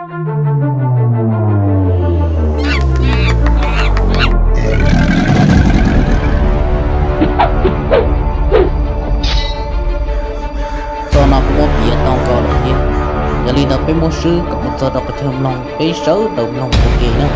Txoj no kuv muab piav tau nkaus lawm thiab, yog li ntawd peb muab swb kom mus txog rau qhov chaw mloog, peb sawv daws mloog ua ke na.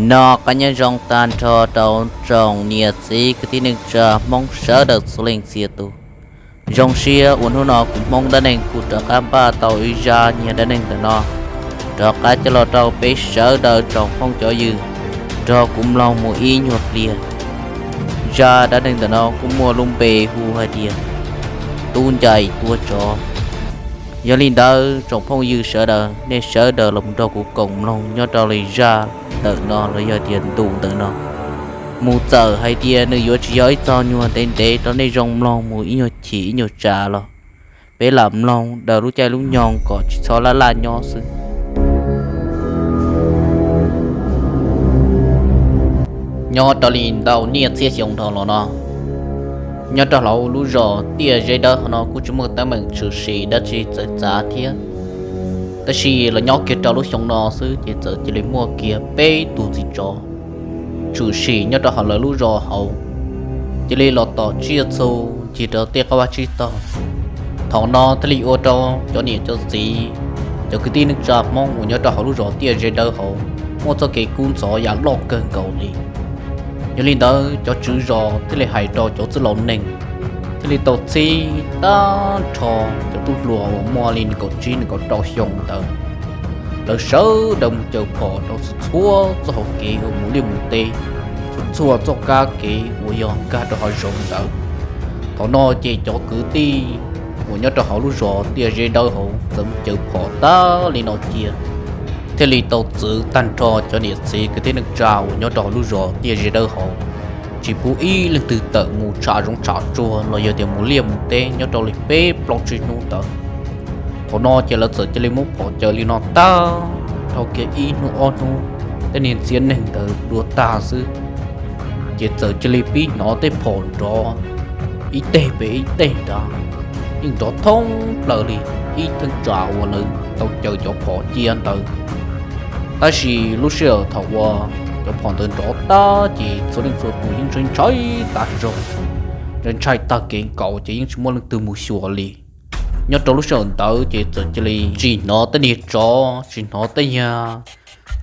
Noj qab nyob zoo tag nrho rau tsoom niam txiv kwv tij neej tsa Hmoob sawv daws txhua leej txhia tus. Zoo siab uas hnub no kuv Hmoob dab neeg kuj rov qab npaj tau ib zaj nyiag dab neeg ntawm no rov qab coj los rau peb sawv daws tsoom phooj cov ywg nrog kuv mloog mus ib nyuag pliag. Zaj dab neeg ntawm no kuj muaj lub npe hu hais tias Tub Ncaim Tua Tsov. Yog li ntawd tsoom phooj ywg sawv daws, nej sawv daws los nrog kuv koom mloog nyob rau li zaj ntawm no los yog tias ntu ntawm no, mus txawm hais tias nws yuav tsis yog ib txog nyuag ntev ntev rau nej zoo mloog mus ib nyuag chim ib nyuag tsam los peb lam mloog daws lub caij lub nyoog kom tsis txhob laj laj nyob xwb. Nyob rau li ntau niaj txhiab xyoo dhau los no, nyob rau hauv lub zos Tiaj Zeb Dawb hauv no kuj tsis muaj teeb meem tshwm sim dab tsi txawv txav thiab. Tab sis los nyob kiag rau lub xyoo no xwb ces txawm cia li muaj kiag peb tus txiv tsov tshwm sim nyob rau hauv lawv lub zos hauv, cia li los tom tsiaj txhu ncig rau tej qab vaj tsib taug. Thaum no thiaj li ua rau cov niam cov txiv, cov kwv tij neej tsa Hmoob uas nyob rau hauv lub zos Tiaj Zeb Dawb hauv muaj txoj kev kub ntxhov yam loj kawg nkaus li. Yog li ntawd cov tswv zos thiaj li hais rau cov txwj laus neeg thiaj li tau txhib tag nrho cov tub hluas uas muaj li nees nkaum tsib nees nkaum rau xyoo ntawd, lawv sawv daws mus caws phom rau txhua txhua txoj hauv kev uas mus liaj mus teb, txhua txhua txoj kab kev uas yog nkag rau hav zoov ntawd. Thaum no ces cov kwv tij uas nyob rau hauv lub zos Tiaj Zeb Dawb hauv txawm mus caws phom tag li no cia, thiaj li tau txwv tag nrho cov niam txiv kwv tij neej tsa uas nyob rau hauv lub zos Tiaj Zeb Dawb hauv, tsis pub ib leej twg tawm mus tsham zoov tsham tsuag los yog tias mus liaj mus teb nyob rau li peb plaub tsib hnub ntawd. Thaum no ces lawv txawm cia li muab phom caws li no tag, dhau kiag ib hnub ob hnub, tej niag txiv neeg ntawd dua tag xwb, ces txawm cia li pib hnov tej phom nrov ib teg pem ib teg nrad, yeej nrov thoob plaws li, ib theej tsam uas lawv tau caws cov phom cia ntawd. Tab sis lub sij hawm thaum uas cov phom ntawd nrov tag ces txhua leej txhua tus yeej ntshai ntshai tas zog, ntshai ntshai tag kev nkaus ces yeej tsis muaj leej twg mus xyuas li. Nyob rau lub sij hawm ntawd ces txawm cia li tsis hnov tej niag tsov, tsis hnov tej yag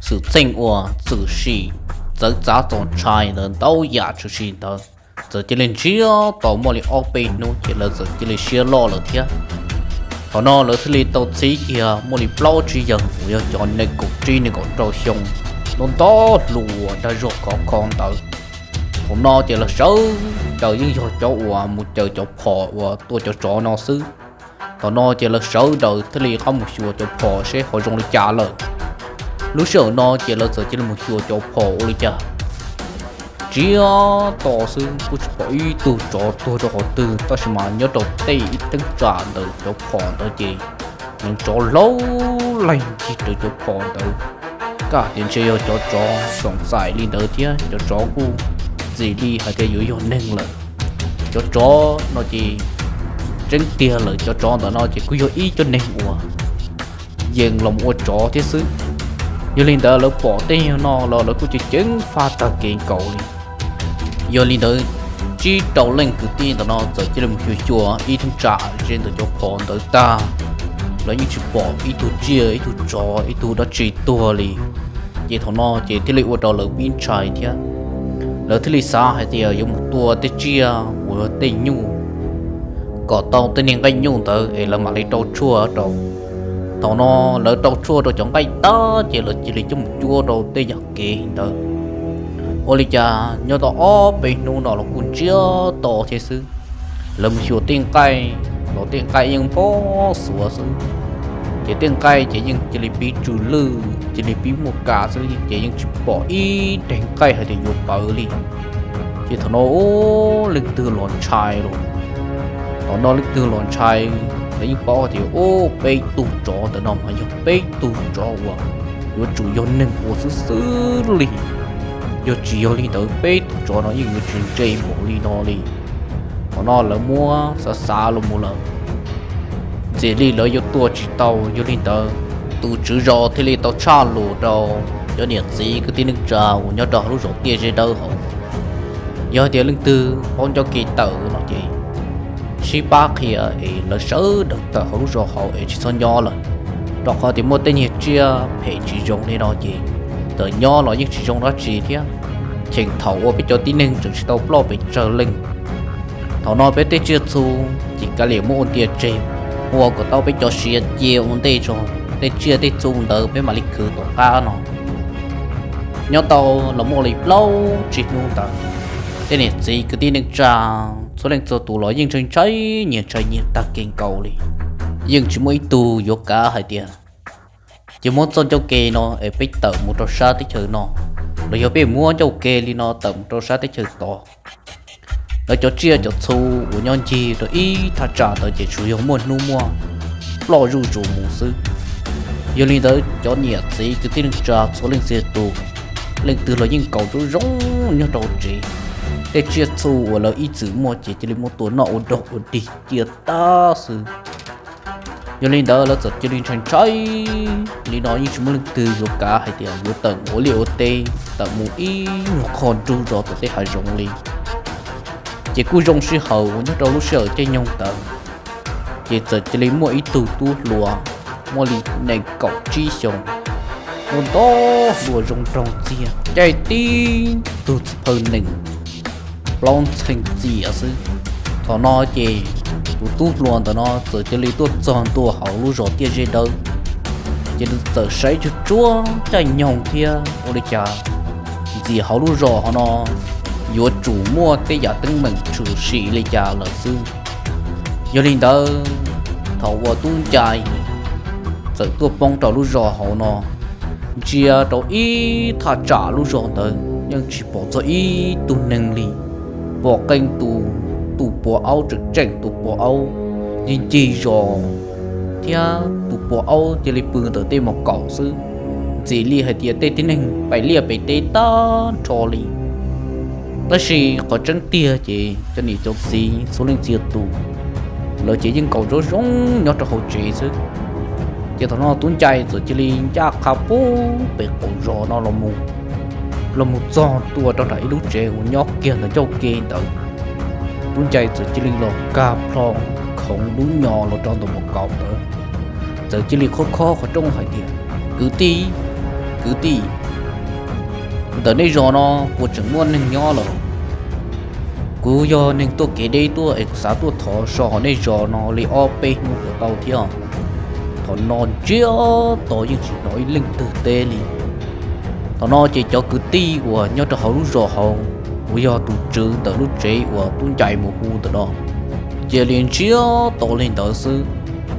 xwm txheej uas txwm sim txawv txav txaus ntshai ntawd ntau yam tshwm sim ntawd. Txawm cia li ntsiag to muaj li ob peb hnub ces lawv txawm cia li siab loj lawm thiab. Thaum no lawv thiaj li tau txhib kiag muaj li plaub tsib yawg uas yog cov nees nkaum tsib nees nkaum rau xyoo, nto nto hluas dag zog khov kho ntawd. Thaum no ces lawv sawv daws yeej yog cov uas mus caws cov phom uas tua cov tsov no xwb. Thaum no ces lawv sawv daws thiaj li rov qab mus xyuas cov phom seb ho zoo li cas lawm. Lub sij hawm no ces lawv txawm cia li mus xyuas cov phom ua li cas, ntsiag to xwb, kuj tsis pom ib tug tsov tuag rau qhov twg, tab sis mas nyob rau tej ib teeb tsam ntawm cov phom ntawd ces nws tsov laub leeg ncig raws cov phom ntawd. Kaj tias ntshe yog cov tsov xoom xaim li ntawd thiab cov tsov kuj txim li hais tias yuav yog neeg lawm. Cov tsov no ces tseeb tiag lawm, cov tsov ntawm no ces kuj yog ib cov neeg uas yees los ua tsov thiab xwb. Yog li ntawd lawv pom tej yam no los lawv kuj ceev ceev faj tag kev nkaus li. Yog li ntawd, tsib rau leej kwv tij ntawm no txawm cia li mus xyuas xyuas ib theej tsam ze ntawm cov phom ntawd tag, lawv yeej tsis pom ib tug tsiaj, ib tug tsov, ib tug dab tsi tuag li. Ces thaum no ces thiaj li ua rau lawv pib ntshai thiab. Lawv thiaj li xav hais tias yuav mus tua tej tsiaj uas tej nyuj kom tau tej niag nqaij nyuj ntawd es lawv mam li rau tshuaj rau. Thaum no lawv rau tshuaj rau cov nqaij tag ces lawv cia li coj mus cuab rau tej yam kev ntawd. Ua li cas nyob tau ob peb hnub no los kuj ntsiag to thiab xwb. Lawv mus xyuas tej nqaij los tej nqaij yeej npog xuav xwb. Ces tej nqaij ces yeej cia li pib tsw lwj, cia li pib muaj kav xwb, ces yeej tsis pom ib daig nqaij hais tias yuav pawv li. Ces thaum no leej twg los ntshai los, thaum no leej twg los ntshai, lawv yeej paub tias ub, peb tug tsov ntawm no mas yog peb tug tsov uas yuav tsum yog neeg ua xwb xwb li. Yog tsis yog li ntawd peb tug tsov no yeej yuav tsis ntse npaum li no li. Thaum no lawv muab xav xav los mus lawm, ntxim li lawv yuav tua tsis tau. Yog li ntawd, tus tswv zos thiaj li tau tshaj lus rau cov niam txiv kwv tij neej tsa uas nyob rau hauv lub zos Tiaj Zeb Dawb hauv, yog tias leej twg paub ncauj ke tawm no ces sib pab qhia es lawv sawv daws tawm hauv lub zos hauv es tsis txhob nyob lawm, rau qhov tias muaj tej niag tsiaj phem tsis zoo li no ces tawm nyob los yeej tsis zoo dab tsi thiab. Cheem thaum uas peb cov tib neeg tseem tsis tau ploj pes tsawg leej, thaum no peb tej tsiaj txhu ces kav liam muab ua ntia tseg, ua kom tau peb cov siav cia ua ntej tso, tej tsiaj tej txhu ntawd peb mam li khwv tom qab no. Nyob tau los muaj li plaub tsib hnub ntawd, tej niam txiv kwv tij neej tsa txhua leej txhua tus los yeej ntshai ntshai, nyias ntshai nyias tag kev nkaus li. Yeej tsis muaj ib tug yuav kav hais tias cia muab txoj ncauj ke no es peb tawm mus rau sab teb chaws no, los yog peb muab ncauj ke li no tawm mus rau sab teb chaws tod. Lawv cov tsiaj cov txhu uas nyob ncig rau ib thaj tsam ntawd ces tsuas yog muaj hnub muaj ploj zuj zus mus xwb. Yog li ntawd cov niam txiv kwv tij neej tsa txhua leej txhia tus, leej twg los yeej nkaum zoo zoo nyob rau hauv tsev. Tej tsiaj txhu uas lawv ib txwm muaj ces cia li muab tua noj ua dog ua dig cia tag xwb. Yog li ntawd lawv txawm cia li ntshai ntshai li no, yeej tsis muaj leej twg yuav kav hais tias yuav tawm ua liaj ua teb tawm mus ib nyuag qho nrug zos tom tej hav zoov li. Ces kuj zoo sij hawm uas nyob rau lub sij hawm caij nyoog ntawd, ces txawm cia li muaj ib tug tub hluas muaj li nees nkaum tsib xyoos, muaj ntau hluas zoo nraug txiag, caij tib tug txiv phaw nees plaub ntxhee txias xwb. Thaum no ces tus tub hluas ntawm no txawm cia li tuaj txog ntua hauv lub zos Tiaj Zeb Dawb, ces nws txawm saib tsuag tsuag caij nyoog thiab ua li cas ntxim hauv lub zos hauv no yuav tsum muaj tej yam teeb meem tshwm sim li cas lawm xwb. Yog li ntawd, thaum uas tub ncais txawm tuaj poob rau lub zos hauv no, ntsia rau ib thaj tsam lub zos ntawd yeej tsis pom txog ib tug neeg li. Pom qee tus, tus puas aub tseem tseem tus puas aub ncig ncig zos, thiab tus puas aub cia li pw ntawm tej mos kaum xwb, ntxim li hais tias tej tib neeg pem liaj pem teb tag nrho li. Tab sis qhov tseeb tiag ces cov niam cov txiv txhua leej txhia tus, lawv ces yeej nkaum zoo zoo nyob rau hauv tsev xwb. Ces thaum no tub ncais txawm cia li ncaj qha puag pem qaum zos no los mus, los mus txog ntua rau nram ib lub tsev uas nyob kiag ntawm ncauj ke ntawd. Tub ncais txawm cia li los kag plho khoov lub nyo los rau ntawm mos kaum ntawd, txawm cia li khob khob qhov rooj hais tias, Kwv tij, kwv tij, ntawm nej zos no puas tseem muaj neeg nyob lawm? Kuv yog neeg tuaj kev deb tuaj es kuv xav tuaj thov so hauv nej zos no li ob peb hnub puas tau thiab? Thaum no ntsiag to yeej tsis hnov ib leej twg teb li. Thaum no ces cov kwv tij uas nyob rau hauv lub zos hauv, uas yog tus tswv ntawm lub tsev uas tub ncais mus hu ntawm no, cia li ntsiag to li ntawd xwb,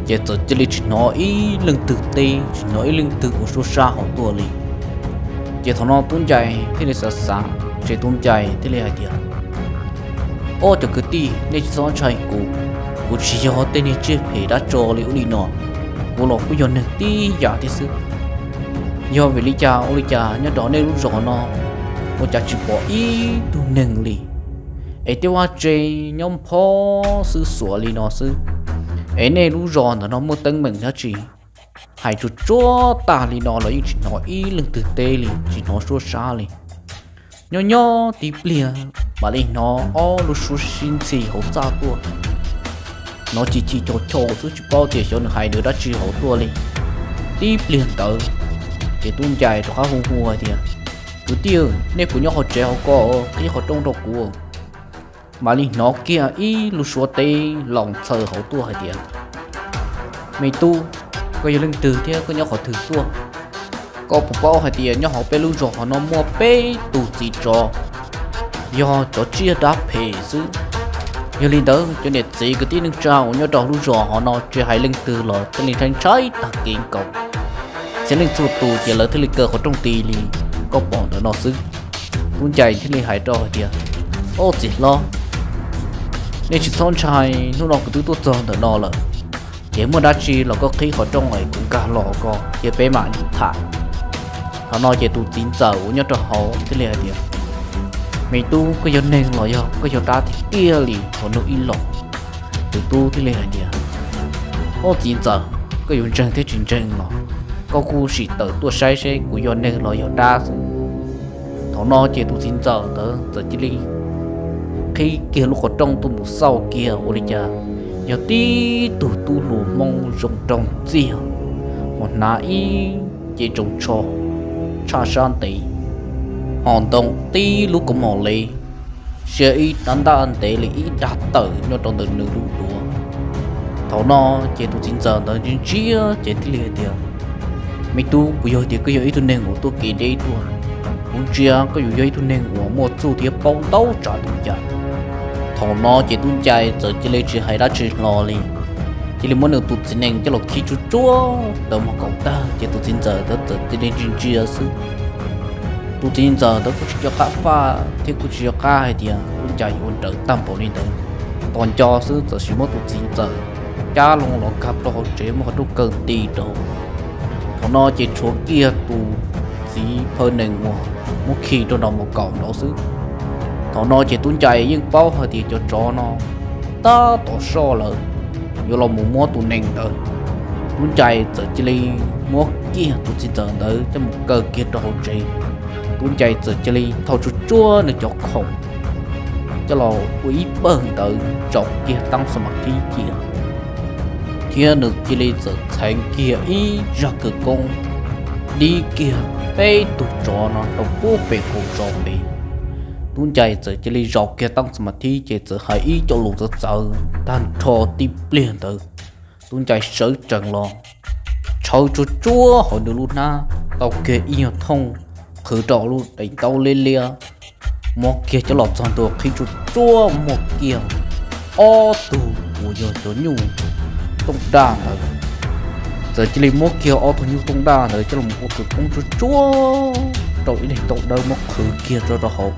ces txawm cia li tsis hnov ib leej twg teb, tsis hnov ib leej twg ua suab sab hauv tuaj li. Ces thaum no tub ncais thiaj li xav xav, ces tub ncais thiaj li hais tias, Ob cov kwv tij, nej tsis txhob ntshai kuv, kuv tsis yog tej niag tsiaj phem dab tsi li ub li no, kuv los kuj yog neeg tib yam thiab xwb. Yog vim li cas ua li cas nyob rau nej lub zos no ua cas tsis pom ib tug neeg li, es tej vaj tse nyob phob xwb xuav li no xwb, es nej lub zos ntawm no muaj teeb meem dab tsi? Hais tsuag tsuag tag li no los yeej tsis hnov ib leej twg teb li, tsis hnov suab sab li. Nyob nyob tib pliag mam li hnov ob lub suab sib ntxhi hauv txaj tuaj, hnov chim chim chos chos xwb tsis paub tias xyov nws hais dab tsi hauv tuaj li. Tib pliag ntawd, ces tub ncais rov qab hu hu hais tias, Kwv tij, nej puas nyob hauv tsev hauv ko, qhib qhov rooj rau kuv. Mam li hnov kiag ib lub suab teb laus ntxhaws hauv tuaj hais tias, Me tub, koj yog leej twg thiab koj nyob qhov twg tuaj? Koj puas paub hais tias nyob hauv peb lub zos hauv no muaj peb tus txiv tsov, yog cov tsiaj dab phem xwb, Yog li ntawd cov niam txiv kwv tij neej tsa uas nyob rau lub zos hov no tsis hais leej twg los thiaj li ntshai ntshai tag kev nkaus. Txhia leej txhua tus ces lawv thiaj li kaw qhov rooj ti li koj pom ntawm no xwb. Tub Ncais thiaj li hais rau hais tias, Au txiv hlob, nej tsis txhob ntshai, hnub no kuv twb tuaj txog ntawm no lawm, ces muaj dab tsi los koj qhib qhov rooj es kuv nkag los ko ces peb mam li tham. Thaum no ces tus txiv ntxawm uas nyob rau hauv thiaj li hais tias, Me tub, koj yog neeg los yog koj yog dab tiag tiag li, thov nug ib los. Tus tub thiaj li hais tias, Au txiv ntxawm, koj yuav ntseeg thiab tsis ntseeg los koj kuj sim tawm tuaj saib seb kuv yog neeg los yog dab xwb. Thaum no ces tus txiv ntxawm ntawd txawm cia li qhib kiag lub qhov rooj tuaj mus xauj kiag ua li cas yog tib tug tub hluas Hmoob zoo nraug txiag, ho hnav ib ce ntsoov tsho tshaj sab ntev, ho ntoo tib lub kaus mom li, sia ib rab ntaj ntev li ib dag tawm nyob rau ntawm nws lub duav. Thaum no ces tus txiv ntxawm ntawd ntsia ntsia ces thiaj li hais tias, Me tub, puas yog tias koj yog ib tug neeg uas tuaj kev deb tuaj? Kuv ntsia koj yuav yog ib tug neeg uas muaj txuj thiab paub ntau tsav tus yam. Thaum no ces Tub Ncais txawm cia li tsis hais dab tsi hlo li, cia li muab nws tus txiv nees coj los khi tsuag tsuag ntawm mos kaum tag ces tus txiv ntxawm ntawd txawm cia li ntsia ntsia xwb. Tus txiv ntxawm ntawd kuj tsis nco qab faj thiab kuj tsis nco qab hais tias Tub Ncais yuav ua raws tag npaum li ntawd. Tos nco xwb txawm sim muab tus txiv ntxawm cab loo los nkag rau hauv tsev muab qhov rooj kaw ti rau. Thaum no ces tshuav kiag tus txiv phaw nees uas muab khi rau nraum mos kaum nraud xwb. Thaum no ces Tub Ncais yeej paub hais tias cov tsov no tab tom soj lawm, yuav los mus muab tus nees ntawd. Tub Ncais txawm cia li muab kiag tus txiv ntxawm ntawd coj mus kaw kiag rau hauv tsev. Tub Ncais txawm cia li thau tsuag tsuag nws cov khoom coj los ua ib pawg ntawd zaum kiag taab xa ma thib cia, thiab nws cia li txawm txheev kiag ib zaj kawg koob dib kiag peb tug tsov no rau puag pem qaum zos pem. Tub Ncais txawm cia li zaum kiag taab xa ma thib ces txawm hais ib co lus txawv txawv tag nrho tib pliag ntawd. Tub Ncais sawv tsees los tshawb tsuag tsuag hauv nws lub hnab tau kiag ib nyuag thooj qhwv rau lub daim ntaub liab liab, muab kiag coj los txog ntua qhib tsuag tsuag muaj kiag ob tug uas yog cov nyuj tooj daj ntawd. Txawm cia li muab kiag ob tug nyuj tooj daj ntawd coj los ua kawg koob tsuag tsuag rau ib daim ntaub dawb muab qhwv kiag tso rau hauv.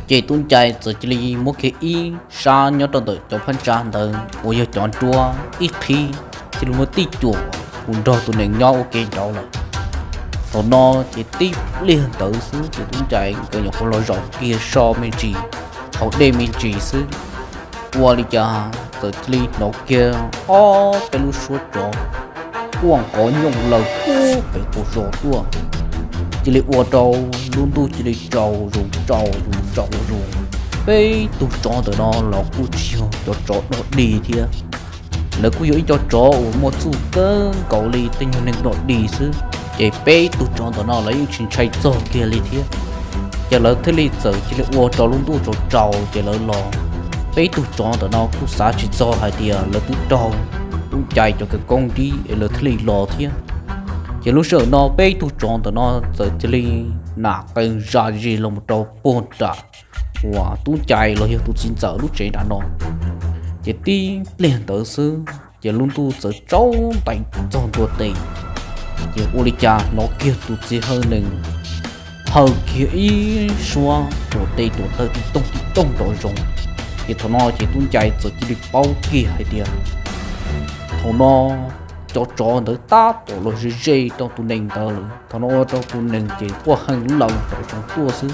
Ces Tub Ncais txawm cia li muab kiag ib sab nyob rau ntawm cov phab ntsa ntawd uas yog cov nruab ib qhib, cia li muab tij cuam mus nrog tus nees nyob ua ke nraud lawm. Thaum no ces tib pliag ntawd xwb ces Tub Ncais nkawd nyuam qhuav los zaum kiag so me ntsis hauv dej me ntsis xwb, ua li cas txawm cia li hnov kiag ob peb lub suab tsov quaj nqov nyooj laws puag pem qaum zos tuaj. Cia li ua rau lub ntuj cia li tsaus zus tsaus zus tsaus zus. Peb tug tsov ntawm no los kuj tsis yog cov tsov dog dig thiab, lawv kuj yog ib co tsov uas muaj txuj kawg nkaus li tej nyuag neeg dog dig xwb. Ces peb tug tsov ntawm no lawv yeej tsis ntshai txog kiag li thiab. Ces lawv thiaj li txawm cia li ua rau lub ntuj tsaus tsaus ces lawv los. Peb tug tsov ntawm no kuj xav tsis txog hais tias lawv twb raug Tub Ncais cov khawv koob dib es lawv thiaj li los thiab. Ces lub sij hawm no peb tug tsov ntawm no txawm cia li nam qees zam zis los mus rau puag nram uas Tub Ncais los yog tus txiv ntxawm lub tsev nram no. Ces tib pliag ntawd xwb ces lub ntuj txawm tsaus ntais txog ntua tes. Ces ua li cas hnov kiag tus txiv phaw nees phaw kiag ib suab tuam tes tuam taw tib tooj tib tooj nrov zoov. Ces thaum no ces Tub Ncais txawm cia li paub kiag hais tias thaum no cov tsov ntawd tab tom los ze ze rau tus nees ntawd lawm. Thaum no ua rau tus nees ces quaj heev laws nrov zoov tuaj xwb.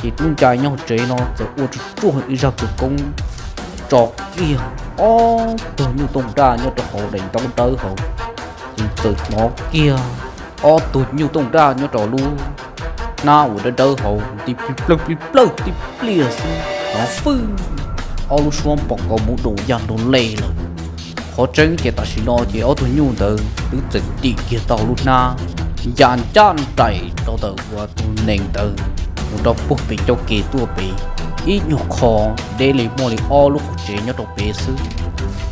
Ces Tub Ncais nyob hauv tsev no txawm ua tsuag tsuag ib zaj khawv koob tso kiag ob tug nyuj tooj daj nyob rau hauv daim ntaub dawb hauv. Ces txawm hnov kiag ob tug nyuj tooj daj nyob rau lub hnab uas dawb dawb hauv nti plig plawg plig plawg tib pliag xwb, hnov fwj, ob lub suab npom kaus muv dum ya nroo le lawm. Qhov tseeb ces tam sim no ces ob tug nyuj ntawd twb txawm tim kiag tau lub hnab, ya ncaj nraim rau ntawm uas tus nees ntawd mus rau puag pem ncauj ke tuaj pem ib nyuag qho deb li muaj li ob lub qhov tsev nyob rau pem xwb.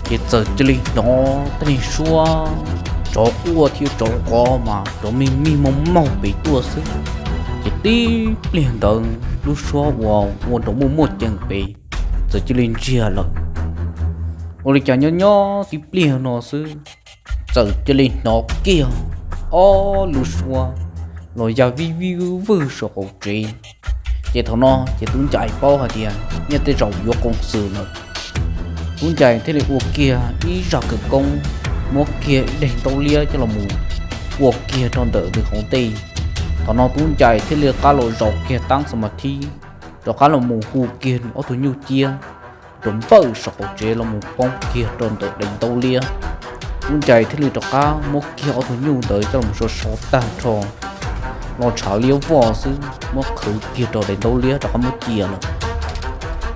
Ces txawm cia li hnov tej neeg suab tsov quaj thiab tsov nqov mas rov mij mij moog moog pem tuaj xwb. Ces tib pliag ntawd lub suab uas ua nrov muaj muaj ceem pem txawm cia li ntsiag lawm. Ua li cas nyob nyob tib pliag no xwb, txawm cia li hnov kiag ob lub suab los ya vij vij vwj saum qaum tsev. Ces thaum no ces tub ncais paub hais tias nyiaj tej zaum yuav qoos xwm lawm. Tub ncais thiaj li ua kiag ib zaj khawv koob, muab kiag ib daim ntaub liab coj los mus ua kiag rau ntawm ntws hauv ntej. Thaum no tub ncais thiaj li qab los zaum kiag taab xa ma thib, rov qab los mus hu kiag ob tug nyuj ciab rau npawj saum qaum tsev los mus poob kiag rau ntawm daim ntaub liab. Tub ncais thiaj li rov qab muab kiag ob tug nyuj ntawd coj los so so tag nrho, los ntshav liab vog xwb muab qhwv kiag rau daim ntaub liab rov qab muab cia lawm.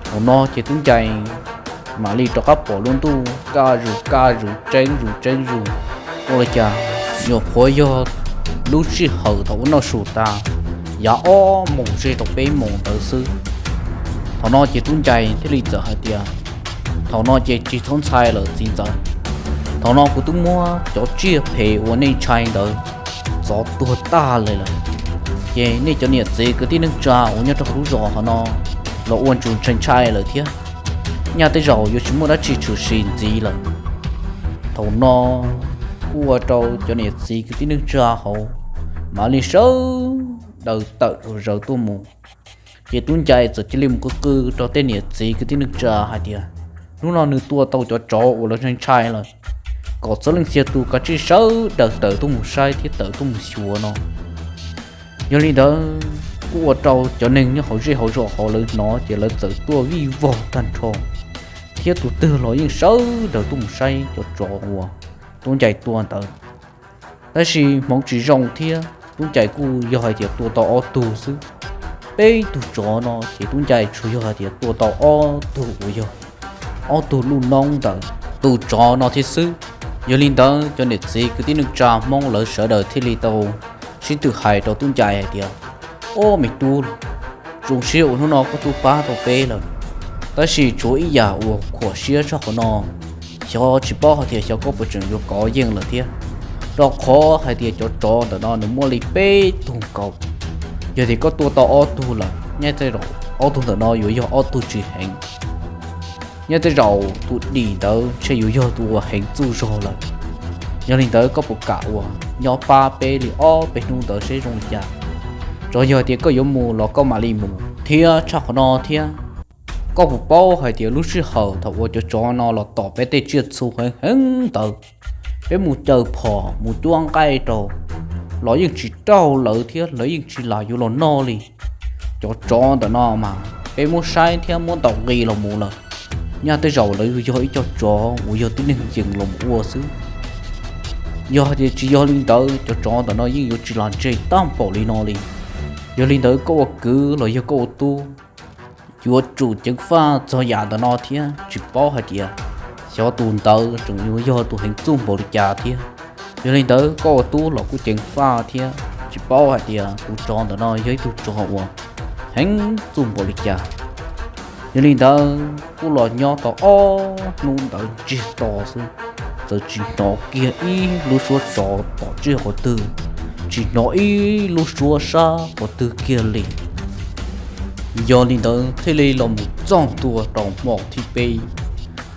Thaum no ces tub ncais mam li rov qab pom lub ntuj kaj zus kaj zus tseeb zus tseeb zus. Ua li cas nyuam qhuav yog lub sij hawm thaum ua noj su tas, yav ob moos ze rau peb moos ntawd xwb. Thaum no ces tub ncais thiaj li txawm hais tias, thaum no ces tsis txhob ntshai lawm txiv ntxawm. Thaum no kuv twb muab cov tsiaj phem uas nej ntshai ntawd txov tuag tag li lawm. Ces nej cov niam txiv kwv tij neej tsa uas nyob rau hauv lub zos hov no los ua ntsum ntshai ntshai lawm thiab. Nyaj tej zaum yuav tsis muaj dab tsi tshwm sim ntxiv lawm. Thaum no kuj ua rau cov niam txiv kwv tij neej tsa hauv mam li sawv daws tawm zom zaws tuaj mus. Ces tub ncais txawm cia li mus qw qw rau tej niam txiv kwv tij neej tsa hais tias, hnub no nws tua tau cov tsov uas lawv ntshai ntshai lawm, kom txhua leej txhia tus kav tsij sawv daws tawm tuaj mus saib thiab tawm tuaj mus xyuas no. Yog li ntawd, kuj ua rau cov neeg nyob hauv zej hauv zos hauv lawv hnov ces lawv txawm tuaj vij vog tag nrho, thiab tus twg los yeej sawv daws tuaj mus saib cov tsov uas tub ncais tua ntawd. Tab sis hmoov tsis zoo thiab tub ncais kuj yog hais tias tua tau ob tug xwb. Peb tug tsov no ces tub ncais tsuas yog hais tias tua tau ob tug uas yog ob tug luj noob ntawm tus tsov no thiab xwb. Yog li ntawd cov niam txiv kwv tij neej tsa Hmoob lawv sawv daws thiaj li tau sib tw hais rau tub ncais hais tias, ob me tub, zoo siab uas hnub no koj tuaj pab tau peb lawm, tab sis tshuav ib yam uas khuam siab tshaj qhov no, xyov tsis paub hais tias xyov koj puas tseem yuav kov yeej lawm thiab, rau qhov hais tias cov tsov ntawm no nws muaj li peb tug nkaus. Yog tias koj tua tau ob tug lawm, nyaj tej zaum ob tug ntawm no yuav yog ob tug tsis heev. Nyaj tej zaum tus dim ntawd ntshe yuav yog tus uas heev txuj zog lawm. Yog li ntawd koj puas kam uas nyob pab peb li ob peb hnub ntawd seb zoo li cas? Tsuas yog tias koj yuav mus los koj mam li mus thiab. Tshaj qhov no thiab, koj puas paub hais tias lub sij hawm thaum uas cov tsov no los tom peb tej tsiaj txhu heev heev ntawd, peb mus caw phom mus cuab nqaij rau los yeej tsis raug lawv thiab lawv yeej tsis lam yuav los noj li. Cov tsov ntawm no mas peb muab saib thiab muab ntaus nqi los mus lawm, nyaj tej zaum lawv yog ib co tsov uas yog tib neeg yees los ua xwb. Yog hais tias tsis yog li ntawd cov tsov ntawm no yeej yuav tsis lam ntseg tag npaum li no li. Yog li ntawd koj ua kwv los yog koj ua tub, yuav tsum ceev faj txog yam ntawm no thiab. Tsis paub hais tias xyov tus ntawd tseem yuav yog tus heev txuj npaum li cas thiab. Yog li ntawd koj ua tub los kuj ceev faj thiab, tsis paub hais tias tus tsov ntawm no yog ib tug tsov uas heev txuj npaum li cas. Yog li ntawd kuj los nyob tau ob hnub ntawd ntsiag to xwb, txawm tsis hnov kiag ib lub suab tsov tom tsiaj qhov twg, tsis hnov ib lub suab sab qhov twg kiag li. Yog li ntawd thiaj li los mus txog ntua rau hmo thib peb,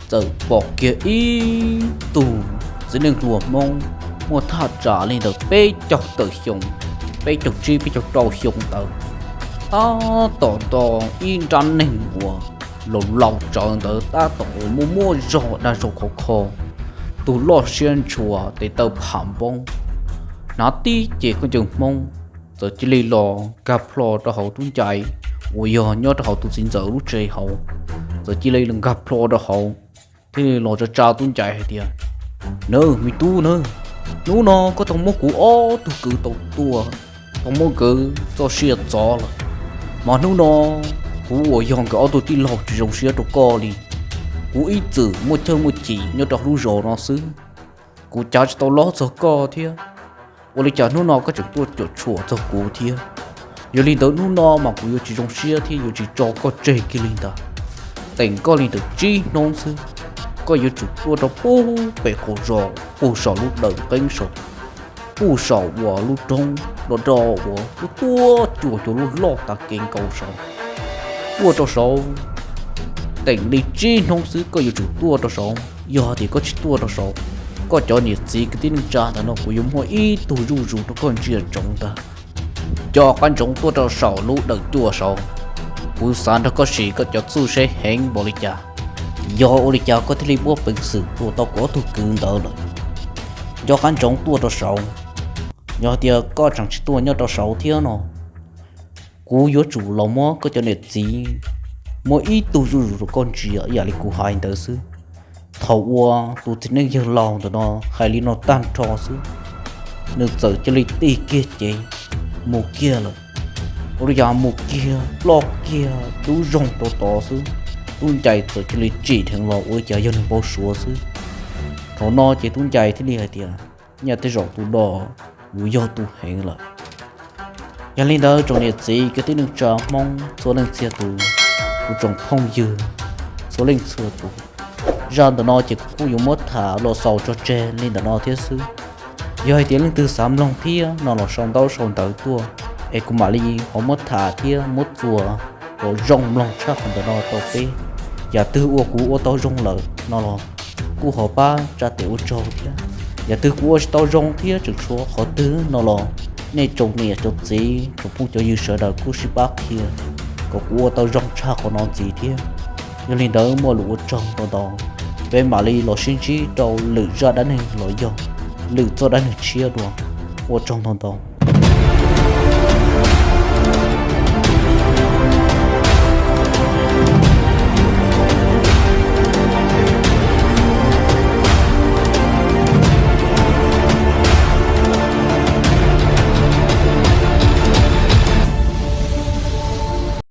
txawm pom kiag ib tug txiv neej hluas Hmoob muaj thaj tsam li ntawm peb caug tawm xyoo, peb caug tsib peb caug rau xyoo ntawd, tab tom nto ib nrab neeg uas laus laus tsawv ntawd tab tom uas muaj muaj zog dag zog khov kho, tus loj siab ntshua tes taw pham npoob, hnav tib ce khaub ncaws Hmoob, txawm cia li los nkag plho rau hauv tub ncais uas yog nyob rau hauv tus txiv ntxawm lub tsev hauv. Txawm cia li los nkag plho rau hauv, thiaj li los tsa tsa tub ncais hais tias, Nawb me tub nawb, hnub no koj tau muab kuv ob tug kwv tau tua, tau muab nkawd txoj sia txov lawm, mas hnub no kuv uas yog nkawd ob tug tij laug tsis zoo siab rau koj li. Kuv ib txwm muaj chawj muaj chim nyob rau lub zos no xwb, kuv cav tsis tau lob txog koj thiab. Ua li cas hnub no koj tseem tuaj cuam tshuam txog kuv thiab? Yog li ntawd hnub no mas kuv yuav tsis zoo siab thiab yuav tsis tso koj tseg kiag li ntag. Teem koj li ntawm tsib hnub xwb, koj yuav tsum tuaj rau pub pem qaum zos, pub saum lub dawm qeeb saud, pub saum uas lub roob do do uas lub tuaj cuag cov lub loj tas kev nkaus saud, tuaj rau saud. Teem li tsib hnub xwb koj yuav tsum tuaj rau saud. Yog tias koj tsis tuaj rau saud, koj cov niam txiv kwv tij neej tsa ntawm no kuv yuav muaj ib tug zuj zus rau koj ntsia ntsoov ntag. Nco qab ntsoov tuaj rau saum lub dawm cuaj saud. Kuv xav nrog koj sim koj cov txuj seb heev npaum li cas, yog ua li cas koj thiaj li muaj peev xwm tua tau kuv ob tug kwv ntawd lawm. Nco qab ntsoov tuaj rau saud. Yog tias koj tseem tsis tuaj nyob rau saud thiab no, kuv yuav tsum los muab koj cov niam txiv, muab ib tug zuj zus rau koj ntsia ib yam li kuv hais ntawd xwb. Thaum uas tus txiv neej yawg laus ntawm no hais li no tag nrho xwb, nws txawm cia li tig kiag cev mus kiag lawm. Ua li cas mus kiag ploj kiag dub zoog rau tod xwb. Tub Ncais txawm cia li tsim dheev los ua li cas yog nws npau suav xwb. Thaum no ces Tub Ncais thiaj li hais tias, nyaj tej zaum tus no yuav yog tus heev lawm. Yog li ntawd tsoom niam txiv kwv tij neej tsa Hmoob txhua leej txhia tus, kuv tsoom phooj ywg txhua leej txhua tus, zaj ntawm no ces kuv kuj yuav muab tham los xaus tso tseg li ntawm no thiab xwb. Yog hais tias leej twg xav mloog thiab no los sau ntaub sau ntawv tuaj, es kuv mam li ho muab tham thiab muab txuas kom zoo mloog tshaj qhov ntawm no rau peb. Yam twg uas kuv ua tau zoo lawm no los kuj ho pab tsa tes ua tsaug thiab. Yam twg kuv ua tsis tau zoo thiab tseem tshuav qhov twg no los nej tsoom niam tsoom txiv tsoom phooj cov ywg sawv daws kuj sib pab qhia kom kuv ua tau zoo tshaj qhov no ntxiv thiab. Yog li ntawd muaj lus ua tsaug ntau ntau, peb mam li los sib ntsib rau lwm zaj dab neeg los yog lwm txoj dab neeg tshiab dua. Ua tsaug ntau ntau.